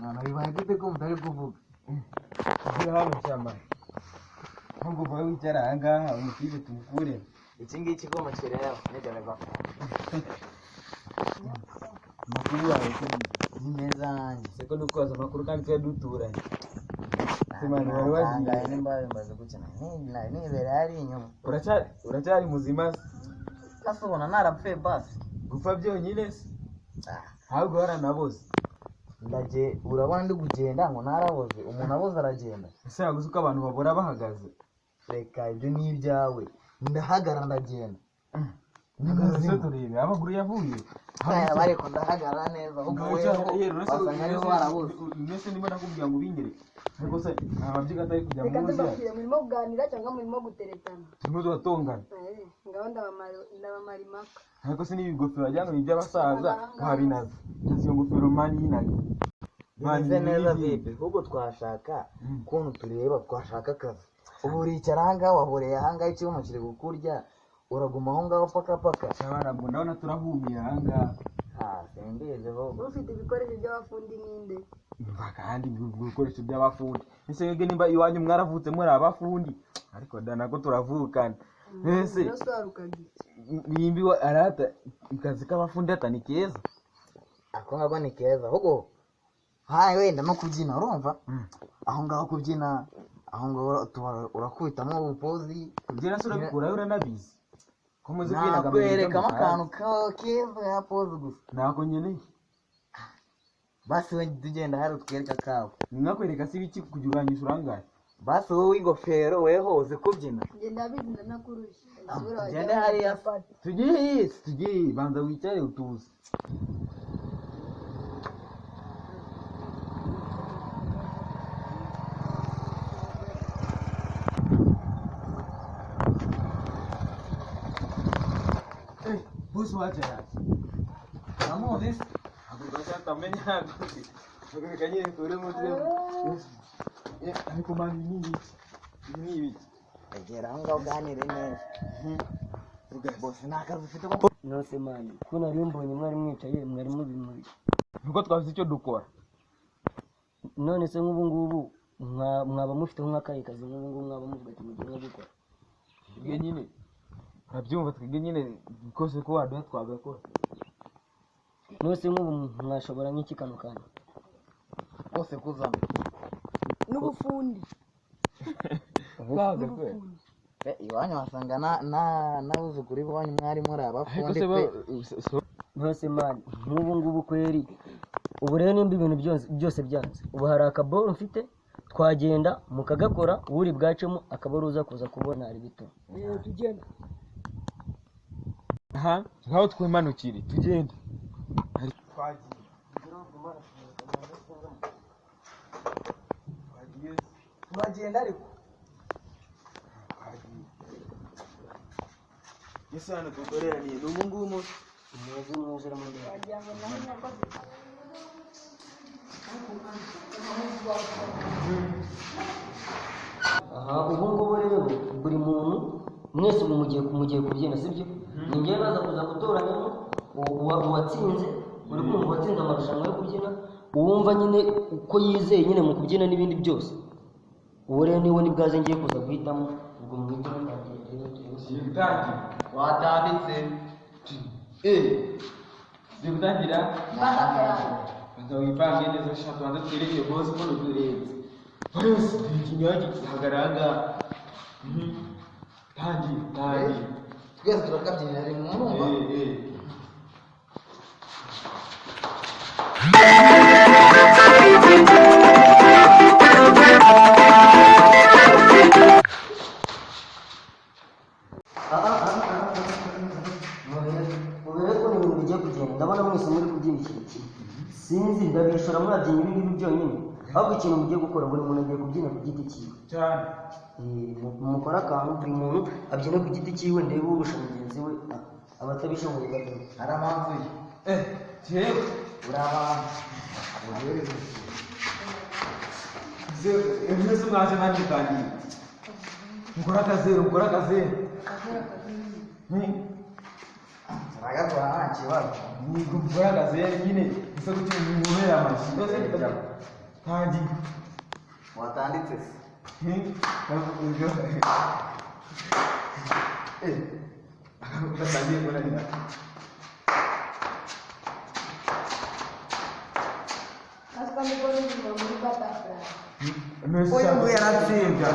Mwana, bibaye gute ko mutari kuvuga? Gira hano cyama. Ntabwo uba wicara aha ngaha umutibe tumukure. Iki ngiki ko mukireba nigana. Amakuru yawe ko Ni meza nanjye. Seko dukoza amakuru kandi twari duturanye. Simani wari wagiye. Ntangaye nimba bimaze gukina. Nibera hari inyuma. Uracyari muzima se? Ese ubona narapfuye basi? Gupfa byonyine se? Ah, Ahubwo waranaboze. Ndaje urabona ndi kugenda ngo naraboze. Umuntu aboze aragenda. Ese yaguze uko abantu babora bahagaze? Reka ibyo ni ibyawe. Ndahagarara ndagenda. Ni Hagaze se muzima. turebe amaguru yavuye. Aya bariko ndahagarara neza ahubwo wewe wasanga ariho waraboze. Mbese niba nakubwira ngo ubinyere. Ariko se ababyiga atari kujya Reka mu nzira. tubabwire, murimo kuganira cyangwa murimo guteretana? Turimo turatongana. Eh, ngaho ndabamara impaka. Ariko se n'ibi bigofero wagira ngo ni iby'abasaza wabinaze. Izo ngofero mani y'inaga. Mani Bimeze neza n'ibi. vipi? Ahubwo twashaka ukuntu tureba twashaka akazi. Ubu uricara ahangaha wahoreye ahangaha ikibuno kiri kukurya, uraguma aho ngaho paka paka. Cyaba ntabwo ndabona turahumiye ahangaha. Ah, simbizi ahubwo. Ufite ibikoresho by'abafundi ninde? Umva kandi ibikoresho by'abafundi. Ese mwebwe nimba iwanyu mwaravutse muri abafundi, ariko da nako turavukana. Ese Byose warukaga iki? nimba arata akazi k'abafundi ata ni keza. Ako ngako ni keza ahubwo hayi wenda no kubyina urumva? Aho ngaho kubyina aho ngaho urakubitamo ubupozi. Kubyina se urabikurayo uranabizi. Ko muzi kwinaga mu Nakwerekamo bintu akantu keza ya pozi gusa. Ntako nkeneye. Basi we tugenda hari utwereka akawe. Nakwereka se ibiki kugira uranyisha urangaye. Basi wowe w'ingofero weho uzi kubyina. Njye ndabizi ndanakurusha. Isura Tugende wagira ngo hariya. ni capati. Tugiye tugiye banza wicare utuze. Eh, bosi wacu araje. Amuzi se? Haguruka se atamenya haguruke. Haguruka nyine kure mutwe. Eh, ariko mani ni ibiki? Ibi ni ibiki? Egera aho ngaho uganire neza. Bose nta kazi ufite ko Nose mani ko nari mbonye mwari mwicaye mwari mubimuri. Nuko twabuze icyo dukora. None se nk'ubu ngubu mwaba mufite nk'akahe kazi nk'ubu ngubu mwaba muvuga ati mugiye nko gukora? Twebwe nyine urabyumva twebwe nyine kose ko waduha twagakora. Nose nk'ubu mwashobora nk'iki kano kanya? bose kuzana. N'ubufundi. Twagakora. Eh, iwanyu wasanga na na n'abuzukuru b'iwanyu mwari muri Ariko abafundi se pe. Nose mani nk'ubu ngubu kweri ubu rero nimba ibintu byose byose byanze ubu hari akaboro mfite twagenda mukagakora uri bwacemo akaba ari uza kuza kubona ari bito. Eh, tugenda. Aha nkaho twimanukire tugende. Twagiye. Twagiye. Turagenda ariko. Twagiye. Ese hano dukorera ni ubu ngubu Muze mwuzure muri Wagira ngo naho nakoze. Aha ubu ngubu rero buri muntu mwese ubu mugiye kubyina sibyo? Ni njyewe naza kuza gutoranyamo uwatsinze, uri kumva uwatsinze amarushanwa yo kubyina, uwumva nyine uko yizeye nyine mu kubyina n'ibindi byose. Uwo rero niwe nibwaze ngiye kuza guhitamo, ubwo muhite mutangira rero turebe. tugiye gutangira. Watambitse. Eh, tugiye gutangira. Mbaka yanjye. Banza wipange neza sha tubanze twereke bose ko durenze. Bose ikinywaji hagarara. Tangira, tangira. Twese turakabyinira rimwe urumva? Eh, eh. Mubere ko ibintu bigiye kugenda ndabona mwese muri kubyina ikintu kimwe. Sinzi ndabishora mwabyina ibi ngibi byonyine, ahubwo ikintu mugiye gukora buri muntu agiye kubyina ku giti cyiwe. Cyane. Eh, mukore akantu buri muntu abyina ku giti cyiwe ndebe urusha mugenzi we abatabishoboye bavemo. Aramanzuye. Eh, jewe. Urabanza. Zeru, mwese mwaje nanjye utangiye. Mukore akazeru, mukore akazeru. Akazera kazi. Hmm. Turagakora nta kibazo. Ni kugaragaza nyine gusa kuki mubera amashyi yose. Tangiye. Watanditse se? Batangiye kunanira. Kaswa mikono inyuma muri butterfly. Uyu nguyu yaratsinze.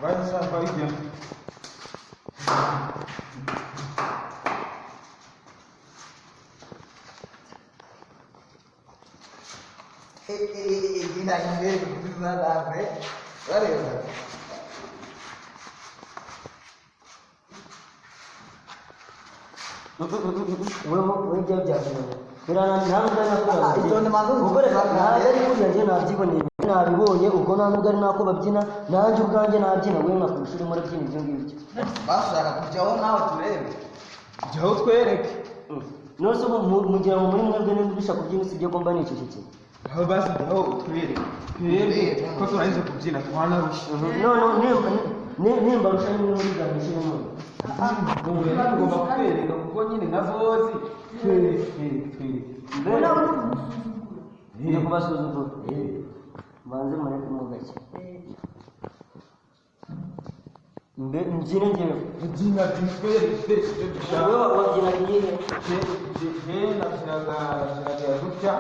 Vai, vai, vai. Gira imbere kuri za dave. Bareba. Wowe wowe ibyo byakunaniye birananiye, nta nubwo ari nako Ah, itonde manze ubwo reka uzuze. Ntabwo ari kuriya, njye nabyiboneye, nabibonye ubwo, nta nubwo ari nako babyina, nanjye ubwanjye nabyina, wowe nkakurusha urimo urabyina ibyo ngibyo. Bashaka kujyaho nawe turebe. Jyaho twereke. Nose ubu mugira ngo muri mwebwe niba urusha kubyina, usibye ko mba nicecekeye. Aho basi jyaho utwereke twebwe ko turangije kubyina twanarushye. None nimba rusha nyine muri bwa none. Tugomba kutwereka kuko nyine nka bosi, twereke, twereke, twereke. Mbere ndi kubasuzugura, mbanze mureke mo gake mbe mbyine njyewe. Byina, byina, twereke, twereke ibyo dushaka. Wowe wabyinaga iyihe? Nabyinaga ya gutya,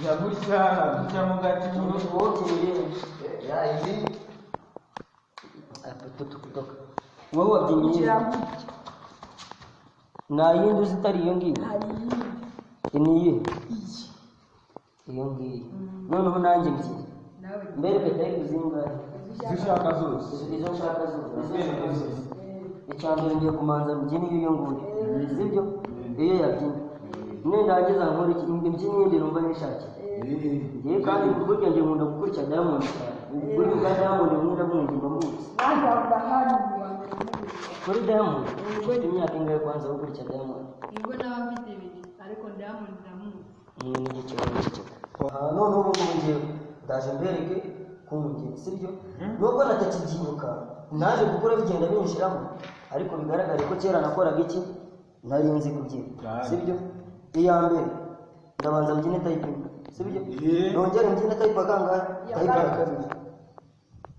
ya gutya, gutya mo gake. Wowe ubyina iyihe? Ya indi. Kutoka wowe wabyinnye iyihe? Nta yindi uzi itari iyo ngiyo? Hari iyindi. Ni iyihe? Iyi. Iyo ngiyo. Noneho nanjye mbyina. Nawe. Mbereke type zingahe? Izo ushaka zose. Izo nshaka zose, izo nshaka zose. Icya mbere ngiye kumanza mbyine iyo nguyu, sibyo? Iyo yabyina nindangiza nkora iki? Imbyino yindi numva nishakiye ngiye. Kandi burya njye nkunda gukurikira Diamond cyane. Uburyo bwa Diamond nkunda bwumva mba mbuzi. Nanjye avuga hano mu wa mbere muri. Kuri Diamond ufite imyaka ingahe kwanza wo gukurikira Diamond? Nubwo naba mfite ibiri, ariko Diamond ndamuzi. N'igiciro. Aha none ubu ngubu ngewe ndaje mbereke ukuntu ngewe, sibyo? Nubwo natakibyibuka, naje gukura bigenda binjiramo, ariko bigaragare ko kera nakoraga iki, nari nzi kubyina. Cyane. Sibyo? Iya mbere ndabanza mbyine type imwe, sibyo? Yeah. Nongere mbyine type kangahe? Ya Type ya kabiri. kabiri.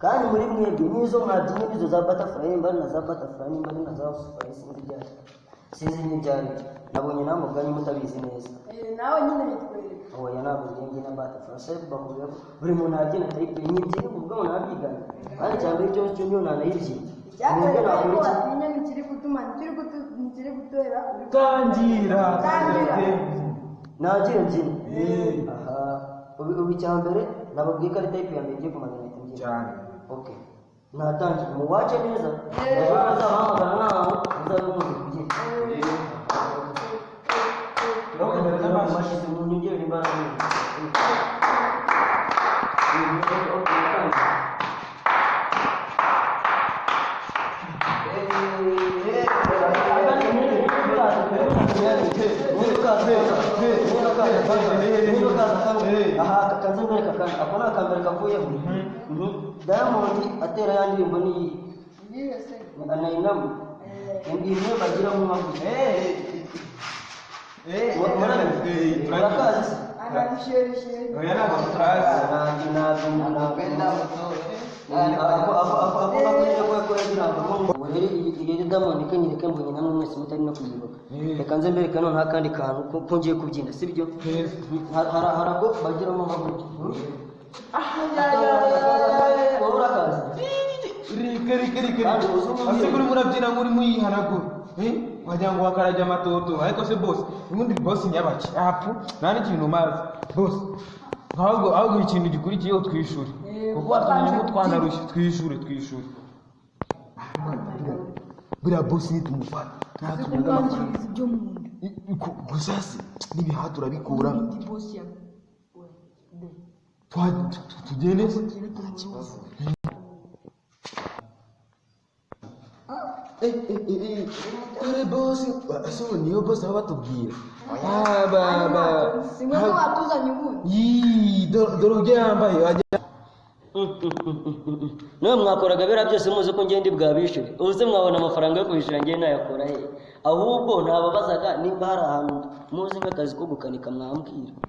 Kandi muri mwebwe n'izo mwabyinnye, n'izo za butterfly, nimba ari na za butterfly, nimba ari na za fly, sinzi ibyo ari, sinzi n'ibyo ari byo. Nabonye namwe ubwanyu mutabizi neza. Eh, nawe nyine bitwereka. Oya, ntabwo ngiye mbyina butterfly. Se bakubwira ko buri muntu yabyina type nyibyina, ubwo nabyigana. Kandi cya mbere cyo cyo niyo nanayibyina. Mwebwe Icyakwereka nakora ko iki? watinya ntikiri gutuma, ntikiri gutera uri. Tangira. Tangira. Nagira mbyina. Aha, ubu icya mbere nababwiye ko ari type ya mbere ngiye kumanza nkahita mbyina. Cyane. Okay, natangiye, muwace neza, ejo bazabahamagara ntaho muzabe muzi kubyina. Turakomeza Amashyi, munyongere imbaraga. Aha kakanze mbere kakandi, ako ni akambere kavuyeho. Diamond atera ya ndirimbo ni iyihe? Iyihe se? Anayinamu imwe bagiramo nka gutya. Murakazi se? Anabisherisheri. Oya, ntabwo tutazi. Ntabwo ntabwo Wenda muto. Rero Diamond kenyereke mbonye namwe mwese mutari no kuyibuka. Reka nze mbereke noneho akandi kantu ko ngiye kubyina, sibyo? Hari ako bagiramo nka gutya. Wowe urakazi? Rike rike rike. Kandi uzi umubyeyi. Ase kuri murabyina nk'uri muyihanagura. Wagira ngo wakarabye amatoto, ariko se boss, ubundi boss nyabaki apu nta n'ikintu mazi boss. Ahubwo ikintu gikurikiyeho twishure, kuko watumenye ko twanarushye. Twishure, twishure. Buriya boss nitumufata ntatumenya amafaranga. Kumwangiriza ibyo mu nda. Gusa se n'ibihaha turabikura. Indi boss ya we. Tugende se. Tugire tumuruze. Eh, eh, eh, eh, dore bosi, ese ubu niyo bosi baba batubwira. Ah, ba ba. Si mwebwe watuzanye ubundi. Yii, dore uburyo yambaye wagira. Nawe mwakoraga biriya byose muzi ko ngende bwabishyure? Ubu se mwabona amafaranga yo kubishyura, ngewe nayakura he? Ahubwo nababazaga nimba hari ahantu muzi nk'akazi ko gukanika mwambwira.